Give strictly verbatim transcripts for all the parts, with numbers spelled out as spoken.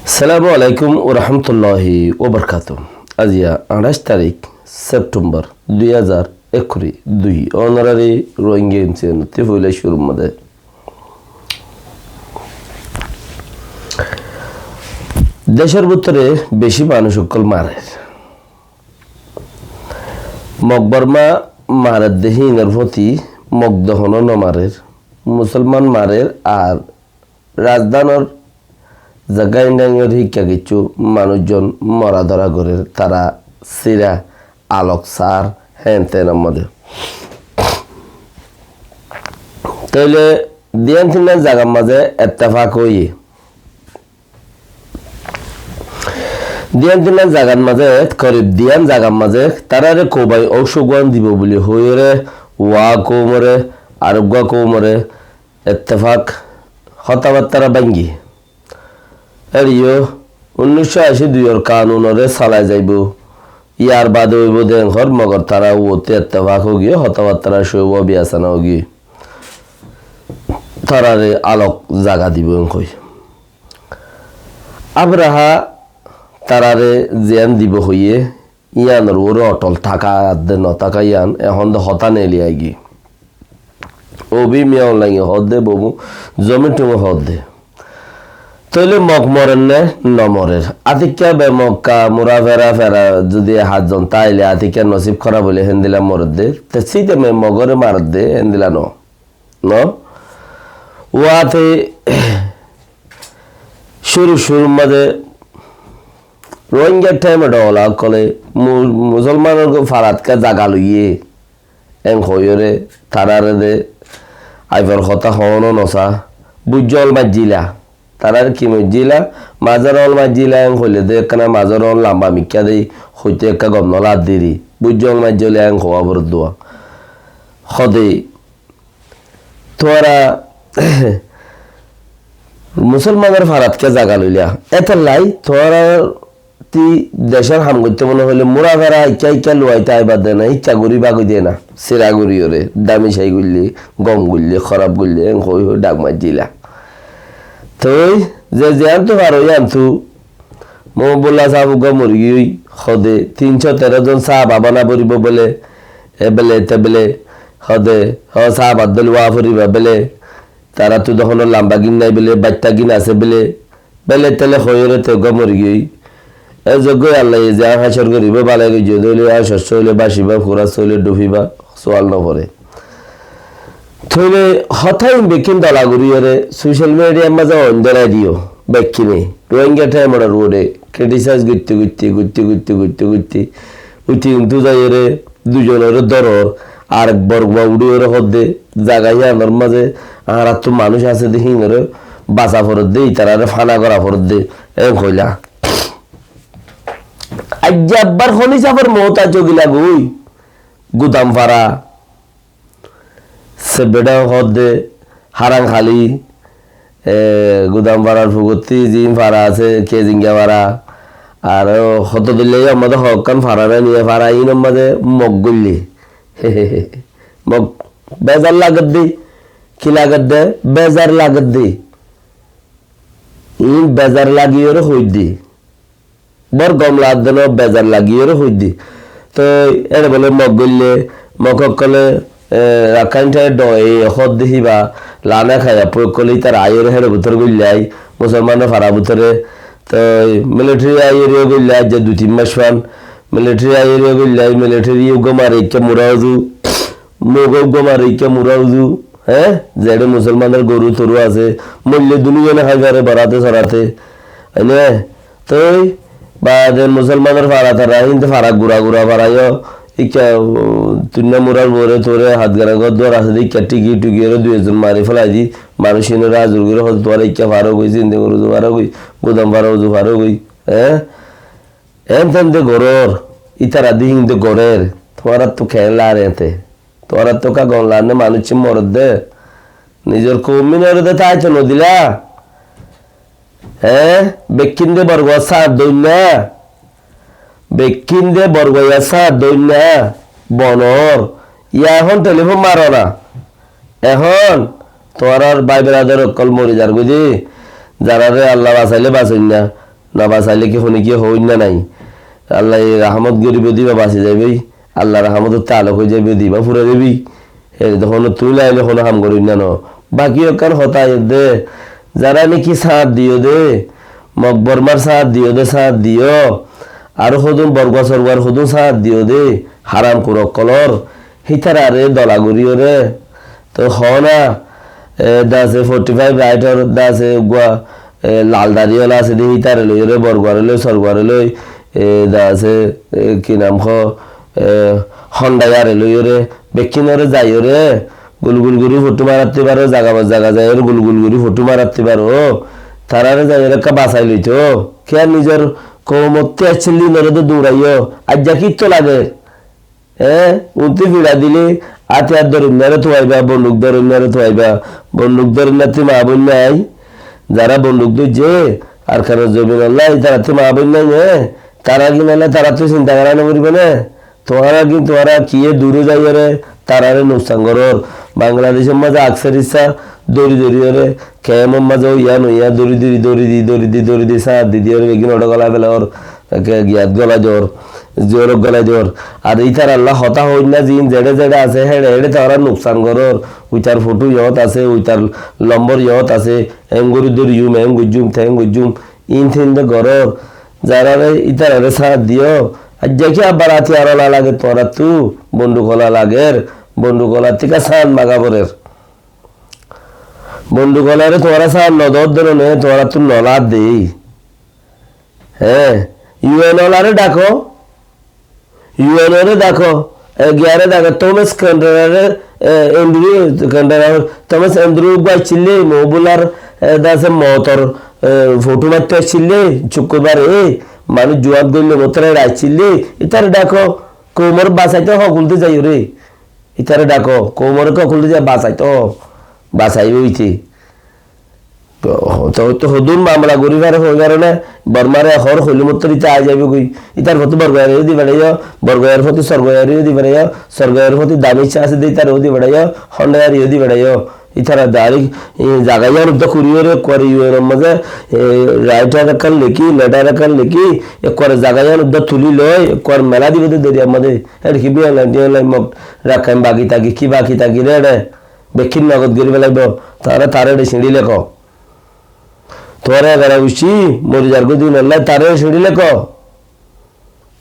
Assalamu alaikum warahmatulláhi wabarakátuhu. Aziya añçáic tarík Septembar dui házar ekkuri dui. Ónorari Rohingya M C N ottú foila cúrur mazé decór bútore bicí manúic ókkol marer. Mog Borma marer de híinor foti Mog de honó no marer. Musolman marer ar rajdánor zaga indangor híkka kiccú manúic zon mora dóra gorér, tará sira alok saár héen teén or mazé. Tóile diyan tinnan zagar mazé ettefak óiye. Diyan tinnan zagar mazé, korib diyan zagar mazé, tarare koubai óuk sóguwan dibo buli hoiyóre, uá koumore, ar uggúa koumore, ettefak hotábattára báingi. Eriyó unníc cót ací duiyor kanunore salai zaibou. Yar bade óibou de enkor, mogor tará uottú ettefak ógiyoi, hotábattára cóiwa biyasana ógiyoi. Tarare alok zaga dibou enkoi. Abraha tarare ziyán dibou hoiyé, yíanor uore otol táka ar de no táka yían ehón de hotá neeli aigiyói. Obi Miya Online e hoódde, Bomu Zomin Tum e hoódde. Tóile Mog morer né? No morer. Atikká bemokka, mura fera fera, zodi e háñt zon táile atikká nosib hóraf óile héndilla moredde. Te síteme Mogore maredde, héndilla no. No? Uáte cúru cúrur mazé Rohingya thaim e dhola ókkole mu-, musolmanor faratká zaga loiyé, en hoiyóre tarare de aibar hotá hoóno nosá, buijjól maijjíla. Tarare ki maijjíla? Mazor ól maijjíla, en hoile de ekkána mazor ól lamba mikká de, hoite ekká gom no laddiri. Buijjól maijjíla en hoó abar dua. Hode, tuáñra musolmanor faratká zaga loila. Étellai tuáñra ti decór ham goittó mone hoile mura fera ikká ikká luaita aiba de na, ikká gori bagoi de na. Sira goriyóre, dami cai goille, gom goille, hóraf goille, en hoi hoi dhak maijjíla. Toi ze ziyántu faro yíantu, Mohibullah sáb uggúa mori giyói, hode tin cót teró zon sáhaba bana foribó bele, ebele tebele, hode, ho sáhabar dóil uá foriba bele, taráttu de honó lamba gín nái bele, baitta gín asé bele, bele tele hoiyóre te uggúa mori giyói. E zoggói Allaye ze aññí hácor goríbo, bala goijjé de óile, aññí cocco óile báciba, furasso óile dhufiba, sual no fore. Tóile hotá in bekkín dola goríyore social media mazé oin dórai diyo, bekkíne. Rohingya thaim e dhola uore criticize goitte goitte, goitte goitte, goitte goitte, uti untu zaiyore duizonoré dóror, arek borgua uçíyore hoódde, zaga yíanor mazé añáráttu manúic asé de híinoré basa foredde, itararé fana gora foredde, en hoila. Aijja abbar hon hísafor moót aijjó gila goi, Gudam fara, Sebbeçá hoódde Hárankhali, e, Gudam farar fugottí ziín fara asé, Kezinga fara, aró hoto dilla yían mazé hoókkan fara nái, niya fara iín mazé Mog goille. Mog bezar lagedde, ki lagedde? Bezar lagedde. Iín bezar lagiyóre hoóidde. Bór gom laadde no, bezar lagiyóre hoóidde. Toi ére bóle Mog goille, Mog ókkole, e, Rakháin thaim e dhoye hoódde híba, lana kaiya poi ókkole ítara aiyóre héçe bútore goillai, musolmanor fara bútore. Toi military aiyóre goillai, aijja dui tin mac fan. Military aiyóre goillai, military uggúa mare ikká mura uzu, Mog uggúa mare ikká mura uzu, hé? Zeçé musolmanor goru toru asé, moille duniyane hái fare borate sorate. Aine, toi, baade musolmanor fara tara, hín de fara gura gura fara yó, ikká, uh, tuinna murar uore tore Hatgara gór duar asé de, ikká thiki thuki ore dui ekzon mari félai di, manúic inore azur gori hoódde tuáñra ikká faro goi, Sinde uzu faro goi, Gudam fara uzu faro goi, hé? Ente ente gorór, ítara de hín de gorér, tuáñrattu keén lager ente? Tuáñrattu ká gom lager né manúic moredde? Nizor koum inore de táito nodila? Hé? Bekkín de borgua sáñt doinna? Bekkín de borgua sáñt doinna? Bonor. Yá ehón telifón maro na. Ehón tuáñrar bái beradar ókkol mori zargoi de, zarare Allah basaile basoinna, No basaile ki hone ki hoóinna nai? Allaye rahamot goribo de iba basi zaiboi. Allar rahamotor taaluk ói zaiboi de iba fura zaiboi. Ere de hono tui naile hono ham goróinna no. Baki ekkán hotá aiyér de, zará niki sáñt diyó de, Mog Bormar sáñt diyó de, sáñt diyó. Aró hodún Borgua Sorguar hodún sáñt diyó de, haramkúr ókkolor. Hítarare dola goríyoré. Toi hoóna, e, de asé forty five right or, de asé uggúa, e, lal dari ola asé de, hítare loiyoré, Borguare loi, Sorguare loi, e, de asé, e, ki nam hoó, e, Hondayare loiyoré, bekkúnore zaiyoré, gul gul gorí fothú marattí faro, zaga ba zaga zaiyoré gul gul gorí fothú marattí faro. Tarare zaiyoré ekká basai loito. Kiyá nizor koumottú accíl de ínore de duraiyó. Aijja kittú lager? Eé, untú fiça dile átiyar dóroinnare tuaiba, bonduk dóroinnare tuaiba, bonduk dóroinnattú maa boin nai, zará bonduk dóijje, Arkanor zobinolla, ítarattú maa boin nai né, tará gín óile taráttu sinta gorá no foribó né, tuáñra gín tuáñra kiyé dure zaiyoré tarare nuksan gorór, Bangladecor mazé aksar issá dóri dóriyoré, kemor mazé ó yián ó yián dóri dóri, dóri di, dóri di, dóri di, sáñt di diyoré, beggín oçé golai felaiyór, eke giyat golai dor, ziyór golai dor. Ar ítaralla hotá hoóinna ziín zeçé zeçé asé, héçe héçe tuáñra nuksan gorór. Uitar fothú yót asé, uitar lombor yót asé, eén gorí dóri yum, eén goijjum, teén goijjum, iín teén de gorór. Zarare ítarare sáñt diyó, aijja ki abbar átiyar ola lager tuáñrattú, bonduk ola lager, bonduk ola tíka sáñt maga forer. Bonduk olaré tuáñra sáñt no dódde no né, tuáñrattú no ladde. Hé, U N olaré dhakó, U N ore dhakó, e, giyaré dhakó, Thomas Sandlerre, e, Andrew Sandler, Thomas Andrew uggúa accíl de, Mobular, e, de asé mootor, e, fothú maittó accíl de, cukkurbare, e, manúic juwat goille motor accíl de, ítare dhakó, koumor basaito hoó, hokulde zaiyoré. Ítare dhakó, koumore hokulde zai basaito hoó, basaibo íte. Toi, toi hodún mamela gorí fare hoi karone, Bormare hoór hoilé mottor íte ai zaibo goi. Ítar foti Borgoyareyó di felaiyó, Borgoyar foti Sorgoyareyó di felaiyó, Sorgoyar foti Damic asé de ítareyó di felaiyó, Hondayareyó di felaiyó. Ítara dairek, e, zaga yián uddá kuriyóre ekkuare U N or mazé, e, writer ekkán leki, letter ekkán leki, ekkuare zaga yián uddá tuli loi, ekkuare mela dibo de doriyar mazé. Héçe ki biyan lai, diyan lai mok rakkain baki taki, ki baki taki re re. Bekkín nogot gorí felaibó. Tuáñra tarare siñçí lekó. Tuáñra egara uccí mori zargói dinolla tarare siñçí lekó.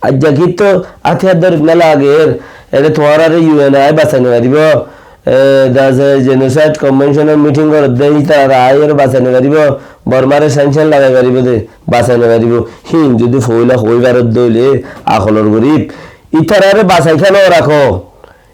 Aijja kittú átiyar dóri no lager. Ere tuáñrare U N e ai basai no faribó. E, de asé Genocide Convention or meeting goredde ítara aiyóre basai no faribó. Bormare sanction lagai faribó de, basai no faribó. Hín zodi foila hoi faredde óile akolor gorib. Ítarare basai kiyá no rakó?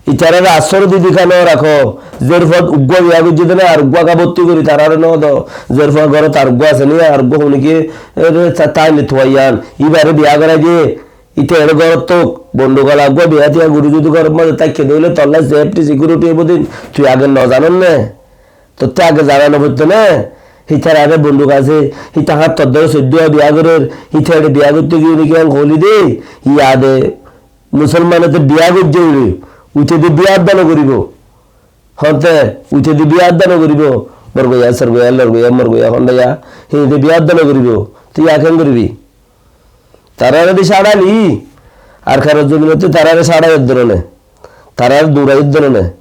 Ítarare asór di di kiyá no rakó? Zerfua uggúa biya goijjé de na, ar uggúa ká botti gorí tarare no do. Zerfua górot ar uggúa asé ni, ar uggúa hone ki, ere ta-, taile tuáiyan. Íbare biya gorai de. Íte ere górot tók. Bondukola uggúa biya tiya gorí zodi górot mazé táikke de óile tolla safety security óibo din. Tui age no zanós né? Tottú age zana no foitto né? Ítarare bonduk asé, íta háñttor dóre soiddúa biya gorér, íta ere biya goitto giyé né ki en hoili de, yade Musolmane to biya goijjé buli, uite de biya adda no goribo. Honte, uite de biya adda no goribo. Borgoya, Sorgoya, Lorgoya, Morgoya, Hondaya, hín de biya adda no goribo. Tui ya ken goribi? Tarare de sáçali, Arkanor zobinottú tarare sáçai edde no né. Tarare durai edde no né.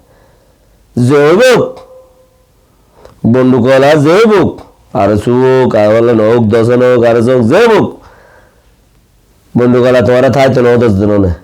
Ze óibok, bondukola ze óibok, ar suk, ar wala no ók, doson ók, ar suk, ze óibok. Bondukola tuáñra táito no dosde no né.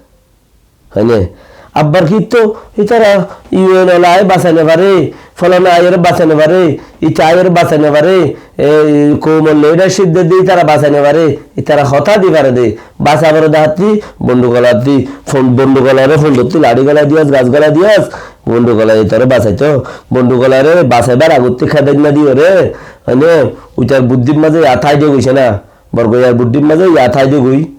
Hoine? Abbar kittú ítara U N ola ai basai no fare, folana aiyóre basai no fare, íta aiyóre basai no fare, e, koumor leadership de de ítara basai no fare, ítara hotá di fare de, basa fare de hatti, bondukola di, fon-, bondukolare fondottú lari gola diyas, gas gola diyas, bondukola ítare basaito, bondukolare basaibar agottí khedainna diyore, hoine? Uitar buddhir mazé ya thai de goise na, Borgoyar buddhir mazé ya thai de goi.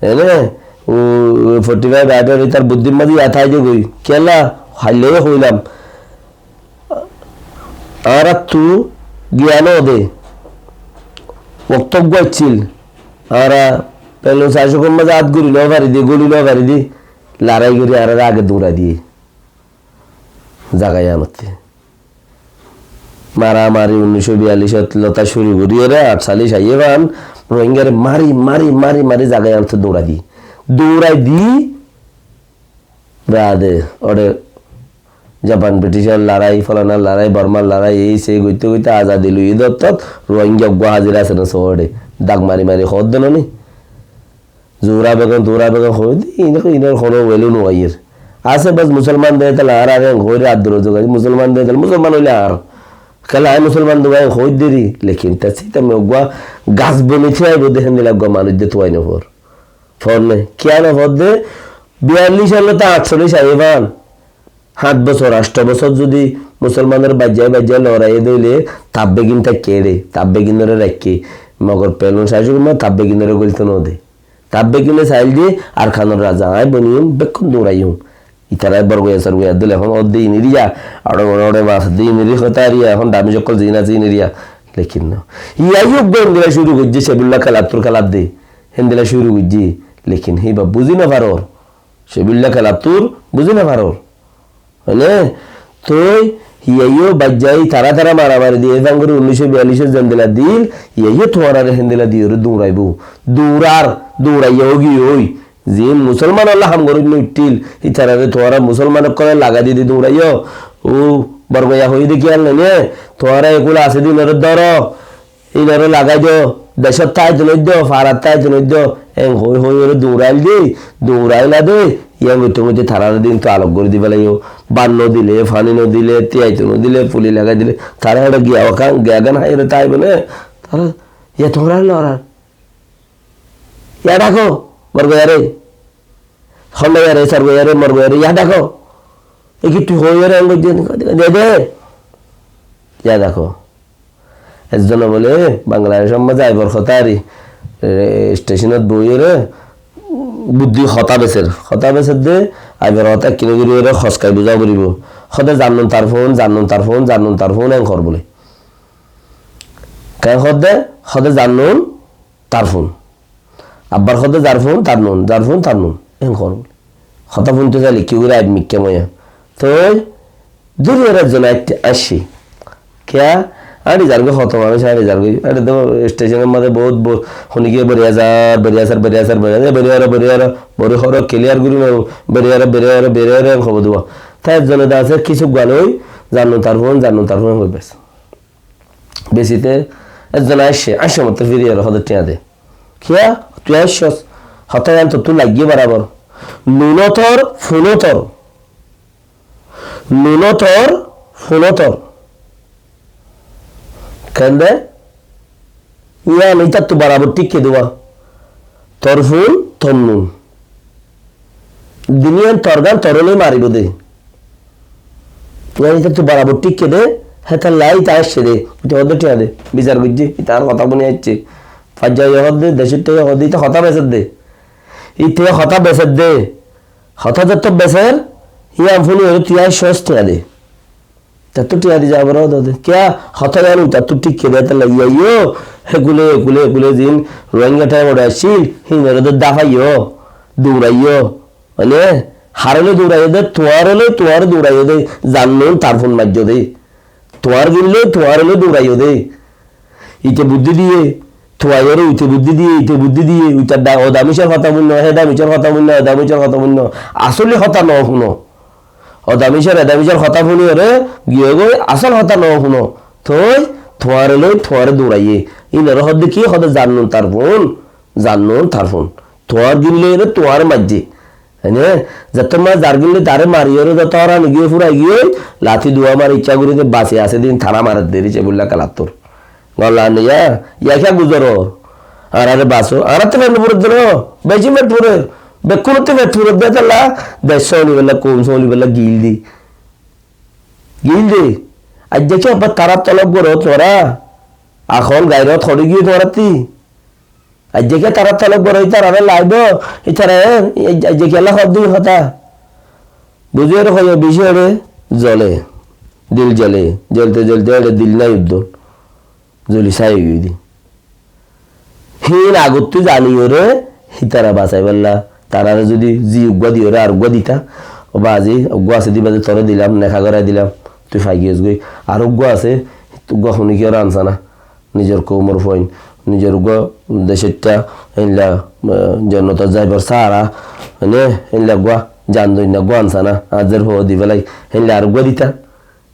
Ene, u, forty five right or ítar buddhir mazé ya thai de goi. Kiyólla, haille hoilam. Añárattú giyan no de. Okto uggúa accíl. Añára pelus asókor mazé át gori no fari de, goli no fari de. Larai gori añárare age durai diye. Zaga yanotte. Maramari unnic cót biyallic ot lota cúru gorí ere, añctalic aiyé fán, Rohingyare mari, mari, mari, mari zaga iyanot duñrai di. Duñrai di, baade ore Japan British or lorai, folanar lorai, Bormar lorai, ei sei goitte goitte azadi loiye de ottót Rohingya uggwá házir asé né sóore. Dak mari mari hoódde no ni. Zuhra Begum, Zuhra Begum hoódde, inor, inor hono value no aiyér. Asé bas musolman de tala ar, ar en hoóir addur ozog asé, musolman de tala, musolman óile ar. Kiyólla añí musolman de uggwá en hoóidde ri, lekin ta sita me uggwá gas boni thiyaibo de héndilla uggwá manúic de tuwai no for. Forne, kiyá no fodde? Biyallic ólla ta atcollic aiyé fán. Háñt bosór, ancto bosór zodi musolmanor baijjai baijjai lorai de óile, tabbeggín táikke ére, tabbeggínore raikké. Mogor pelon cacuk ma tabbeggínore goilto no de. Tabbeggíne sail de Arkanor raza, añí boniyum, bekkún duñraiyum. Itara Borgoya Sorgoya dóil ehón ódde iniriya, añára mone óre mas de iniri hotá ariya, ehón damis okkol zin asé iniriya. Lekin no. Iyá yó uggwá endilla cúru goijjé, Cebilla kelattur kelat de. Héndilla cúru goijjé. Lekin híba buzí no faror. Cebilla kelattur buzí no faror. Mane, toi iyá yó baijjai tara tara maramari di, e zangori unnic cót biyallic ot zendilla dil, iyá yó tuáñrare héndilla diyore duñraibo. Duñrar, duñraiya ógi ói. Zin musolman olla ham goróinno uiththíl, ítarare tuáñra musolman ókkole lagai di di duñraiyó. Ó, Borgoya hoiyé de kiyán nai né? Tuáñra ekul asé de inore dóro, inore lagai do, decót táito noiddo, farat táito noiddo, en hoi hoi ore duñrail de, duñraila de, yián goitte goitte tarare din to alok gorí di felaiyó. Bát no dile, faní no dile, tiyaito no dile, fuli lagai dile, tara ere giya gán, giya gán hái ore táibo né? Tara, yián tuáñra lorar. Yá dhako, Borgoyare. Hondoyare, Sorgoyare, Morgoyare, yá dhako. E ki tui hoiyore en goijje ni, de, de. Yá dhako. Ezzone bole, Bangladecor mazé aibar hotá ari, e, stecónot boiyore, buddi hotá beser. Hotá beser de, aibar hotá kine gorí ore hoskai buzá foribo. Hode zannun tarfun, zannun tarfun, zannun tarfun, en hor bole. Ken hode, hode zannun, tarfun. Abbar hode zarfun, tarnun, zarfun, tarnun. En hor. Hotá funto saile ki gorí aib mikká moya. Toi, duri ore zona aitte aiccé. Kiya? Añári zargoi hoto manúic, añári zargoi. Añári to stecónor mazé bout, bout, honi ki beri asar, beri asar, beri asar, beri asar, beri aro, beri aro, beri horo, clear gorí no, beri aro, beri aro, beri aro, en hobo duwa. Toi ezzone de asé, kissú gua loi, zannun tarfun, zannun tarfun, en hoi bes. Besite ezzon aiccé, aiccé mottor firi ore hode tiañ de. Kiya? Tui aiccós, hotá yián tottú laiggé barabor. Nuno tor, funo tor. Nuno tor, funo tor. Kende? Yián ítattú barabor thíkke duwa. Tor fun, tor nun. Duniyan torgan toroloi maribo de. Yián ítattú barabor thíkke de, hétalla íta aiccé de. Íta hodde tiañ de, bizar goijjé, íta ar hotá funi aiccé. Faijja yó hodde, decór tiañ yó hodde, íta hotá beser de. Íta hotá beser de. Hotá zetto beser, yián funi ore tui aiccós tiañ de. Tattú tiañ di zabar ó dode. Kiya? Hotá yián utattú thíkke de, hétalla iyá yó, hekule, hekule, hekule zin Rohingya thaim ore accíl, hín ore de dafaiyó, duñraiyó. Mane, harele duñraiyó de, tuáñrele, tuáñre duñraiyó de, zannun tarfun maijjó de. Tuáñr gille, tuáñrele duñraiyó de. Ite buddí diye, tuáñre ite buddí diye, ite buddí diye, ite da-, o damicor hotá funno, he damicor hotá funno, o damicor hotá funno. Asóli hotá no funo. O damicor, e damicor hotá funi ore, giyé goi, asól hotá no funo. Toi, tuáñre loi, tuáñre duñraiye. Inore hodde ki? Hodde zannun tarfun, zannun tarfun. Tuáñr gille ore, tuáñre maijje. Ene, zetto ma zar gille tare mari ore, zetto hora ni giyé, furai giyé, lati duwa mari ikká gori de basi asé din tara marer deri, Cebilla kelattur. Golla niya, ya kya guzaro? Añárare baso, añárattú fet no furer de no, beci fet furer, bekkunottú fet furer de, hétalla dec sóli bella, koum sóli bella gil di. Gil di. Aijja ki abbar tarar tolob goró tuáñra? Akol gairot hori giyé tuáñrattú. Aijja ki tarar tolob goró, itarare laibo, itara, e, aijja ki ella hor di hotá. Buzi ore hoiye beci ore zole, dil zole, zolte zolte ore dil nai uddon. Zoli sai ói giyé de. Hín agottú zani ore, hítara basaibálla, tarare zodi zi uggúa diyore ar uggúa dita, ó bazi, uggúa asé de bazi tore dilam, neka gorai dilam, tui fai giyos goi. Ar uggúa asé, uggúa hone kiyóre ansa na. nizor koumor fuain, nizor uggwá decótta, héinla, eh, jonnotot zaibar sára, mane, héinla uggwá jan dóinna, uggwá ansana, añár zér fua di félai, héinla ar uggwá dita.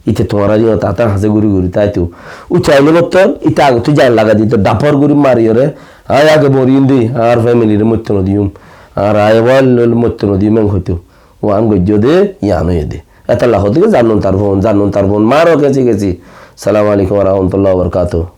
Íte tuáñra diyó, tata hañsé gori gori táito. Uçaile mottor, íte agottú jan lagai dito, dapor gori mariyóre, añí age moriyum de, añár family re moitto nodiyum, añár aiyé bal loi moitto nodiyum, en hoito. Uán goijjó de, yián óiye de. Etolla hoó de ki zannun tar fon, zannun tar fon, maro kesi kesi. Assalamu alaikum wa rahmatullahi wa barakatuhu.